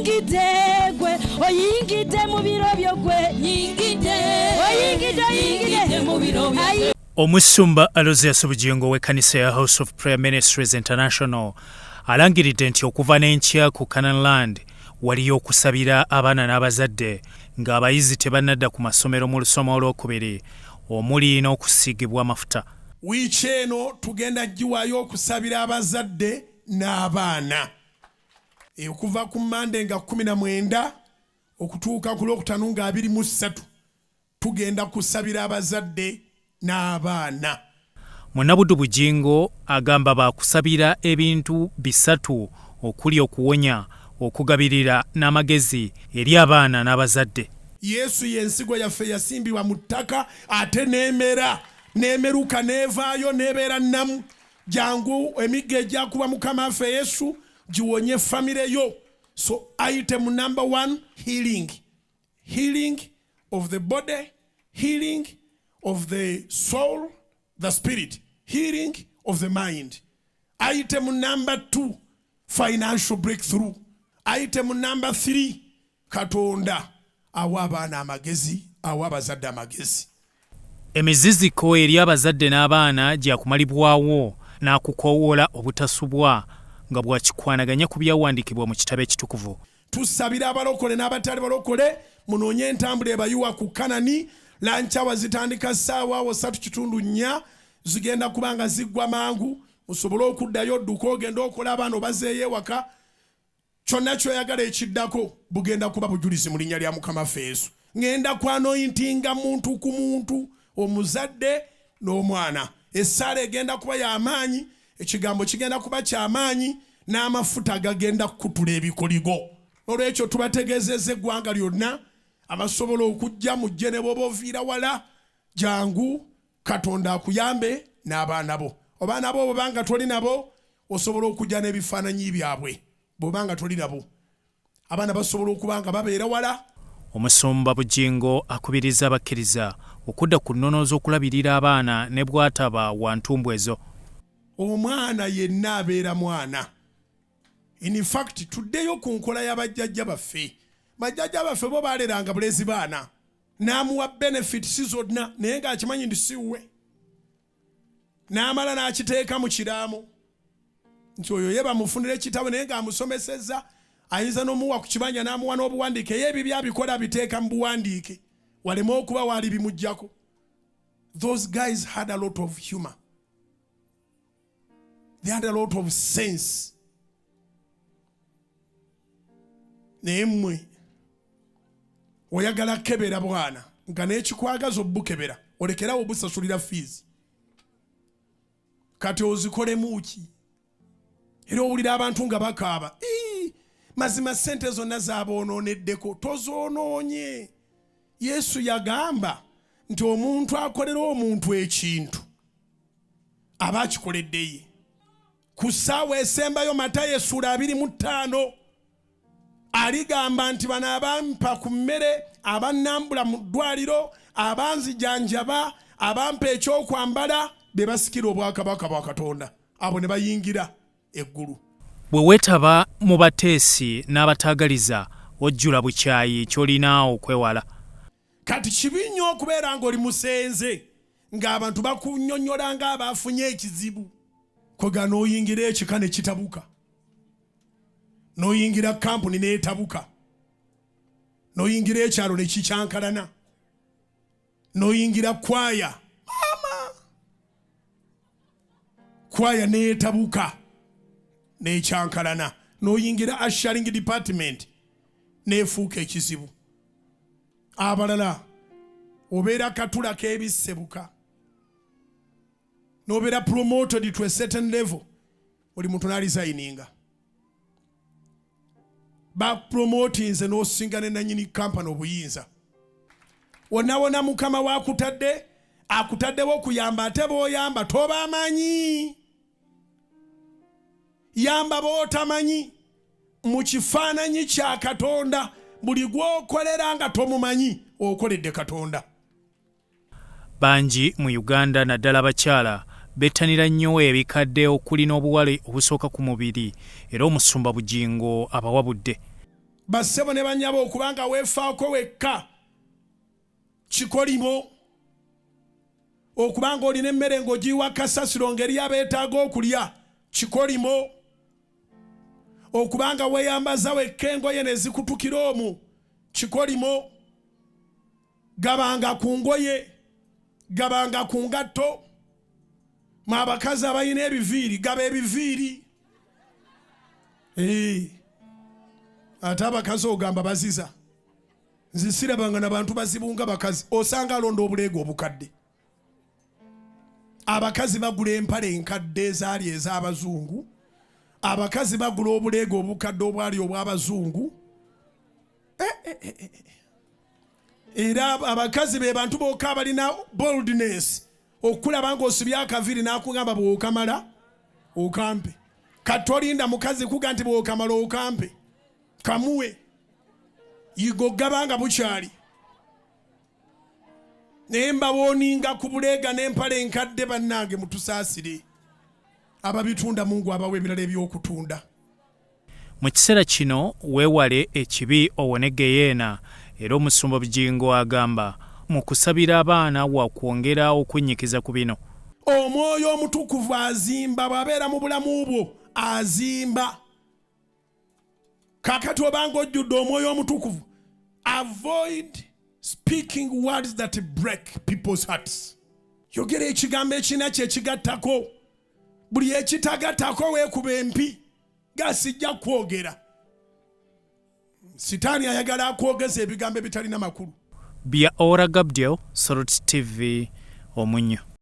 Oyingidde gwe, oyingidde mu biro byo gwe. Nyingidde, Oyingidde, oyingidde. nyingidde mu biro byange. Omusumba Aloysius Bugingo w'ekkanisa ya House of Prayer Ministries International alangiridde nti okuva n'enkya ku Canaan Land waliyo okusabira abaana n'abazadde ng'abayizi tebannadda ku masomero mu lusoma olwokubiri omuli n'okusiigibwa amafuta. Wiiki eno tugenda giwaayo okusabira abazadde n'abaana. Okuva ku Mmande nga 19 okutuuka ku Lwokutaano nga 23 tugenda kusabira abazadde n'abaana. Munnabuddu Bugingo agamba baakusabira ebintu bisatu okuli okuwonya, okugabirira n'amagezi eri abaana n'abazadde. Yesu y'ensigo yaffe eyasimbibwa mu ttaka ate n'emera, n'emeruka, n'evaayo, n'ebeera nnamu. Jangu emiggo egyakuba Mukama waffe Yesu giwonye famire yo. So item number 1, healing. Healing of the body, healing of the soul, the spirit, healing of the mind. Item number 2, financial breakthrough. Item number 3, Katonda awa abaana amagezi, awa abazadde amagezi. Emiziziko eri abazadde n'abaana gyakumalibwawo n'akukoowoola obutasubwa nga bw'akikwanaganya ku byawandiikibwa mu kitabo ekitukuvu. Tusabira abalokole n'abatali balokole munoonye entambula ebayiwa ku Kanani. Lunch hour zitandika ssaawa awo ssatu kitundu nnya, zigenda kuba nga ziggwa mangu, musobole okuddayo odduka ogende okola abaana obazeeyo ewaka. Kyonna ky'oyagala ekiddako bugenda kuba bujulizi mu linnya lya Mukama waffe Yesu. Ŋŋenda kwanointinga muntu ku muntu, omuzadde n'omwana. Essaala egenda kuba ya maanyi, ekigambo kigenda kuba kya maanyi, n'amafuta gagenda kukutula ebikoligo. Olwekyo tubategeezezza eggwanga lyonna abasobola okujja, mujje ne bw'oba oviira wala, jangu Katonda akuyambe n'abaana bo. Abaana bo bw'oba nga toli nabo, osobola okujja n'ebifaananyi byabwe. Bw'oba nga toli nabo, abaana basobola okuba nga babeera wala. Omusumba Bugingo akubiriza abakkiriza okudda ku nnono z'okulabirira abaana ne bw'ataba wa ntumbwe ezo. Omwana yenna abeera mwana. In fact, tuddeyo ku nkola ya bajjajja baffe. Bajjajja baffe bo baaleranga bulezi baana. N'amuwa benefits zonna naye ng'akimanyi nti si wuwe. N'amala n'akiteeka mu kiraamo nti oyo ye bamufunire ekitabo naye ng'amusomesezza, ayinza n'omuwa ku kibanja n'amuwa n'obuwandiike. Ye ebibyo abikola abiteeka mu buwandiike waleme okuba waali bimuggyako. Those guys had a lot of humor. They had a lot of sense. Naye mmwe oyagala kebera bwana nga n'ekikwagaza obukebera olekerawo obusasulira fees, kati ozikolemu ki? Era owulira abantu nga bakaaba, Ii, mazima ssente zonna zaboonooneddeko. Tozoonoonye. Yesu yagamba nti omuntu akolera omuntu ekintu aba akikoledde ye. Ku ssaawa esembayo, Matayo essuula 25, aligamba nti bano abampa ku mmere, abannambula mu ddwaliro, abanzijanjaba, abampa ekyokwambala, be basikira obwakabaka bwa Katonda, abo ne bayingira eggulu. Bwe weetaba mu bateesi n'abataagaliza, ojjula bukyayi ky'olina okwewala. Kati kibi nnyo okubeera ng'oli musenze ng'abantu bakunnyonnyola ng'abafunye ekizibu. Kwega n'oyingira ekika ne kitabuka, n'oyingira kampuni n'etabuka, n'oyingira ekyalo ne kikyankalana, n'oyingira kwaya, maama kwaya n'etabuka n'ekyankalana, n'oyingira ushering department n'efuuka ekizibu. Abalala obeera katula k'ebissebuka, n'obeera promoted to a certain level, buli muntu n'alizayininga. Ba promotinze n'osinga ne nannyini kampani obuyinza. Wonna wonna Mukama w'akutadde, akutaddewo okuyamba, ate b'oyamba tobamanyi. Yamba b'otamanyi. Mu kifaananyi kya Katonda, buli gw'okolera nga tomumanyi, okoledde Katonda. Bangi mu Uganda naddala abakyala bettanira nnyo ebikadde okuli n'obuwale obusooka ku mubiri, era omusumba Bugingo abawabudde. Bassebo ne bannyabo, okuba nga weefaako wekka kikolimo. Okuba nga olina emmere ng'ogiyiwa kasasiro ng'eri abeetaaga okulya kikolimo. Okuba nga weeyambaza wekka engoye ne zikutukira omwo kikolimo. Gabanga ku ngoye, gabanga ku ngatto. Mwe abakazi abalina ebiviiri, gaba ebiviiri. Ate abakazi ogamba baziza. Nze sirabanga na bantu bazibu nga bakazi. Osanga alonda obuleega obukadde. Abakazi bagula empale enkadde ezaali ez'abazungu. Abakazi bagula obuleega obukadde obwali obw'abazungu. Era abakazi be bantu bokka abalina boldness okulaba ng'osibye akaviiri n'akugamba bw'okamala okampe. Kati tolinda mukazi kuga nti bw'okamala okampe, kamuwe. Yiga ogaba nga bukyali. Naye mbawooninga ku buleega n'empale enkadde, bannange mutusaasire. Ababitunda Mungu abawa ebirala eby'okutunda. Mu kiseera kino weewale ekibi owone geyeena. Era omusumba Bugingo agamba mu kusabira abaana wa kwongera okunnyikiza ku bino. Omwoyo Omutukuvu azimba, bw'abeera mu bulamu bwo azimba. Kaakati obanga ojjudde Omwoyo Omutukuvu, avoid speaking words that break people's hearts. Yogera ekigambo ekirina kye kigattako. Buli ekitagattako weekuba empi, gasijja kwogera. Sitaani ayagala akwogeza ebigambo ebitalina makulu. Bya Ora Gabdiel, Salt TV, Omunnyo.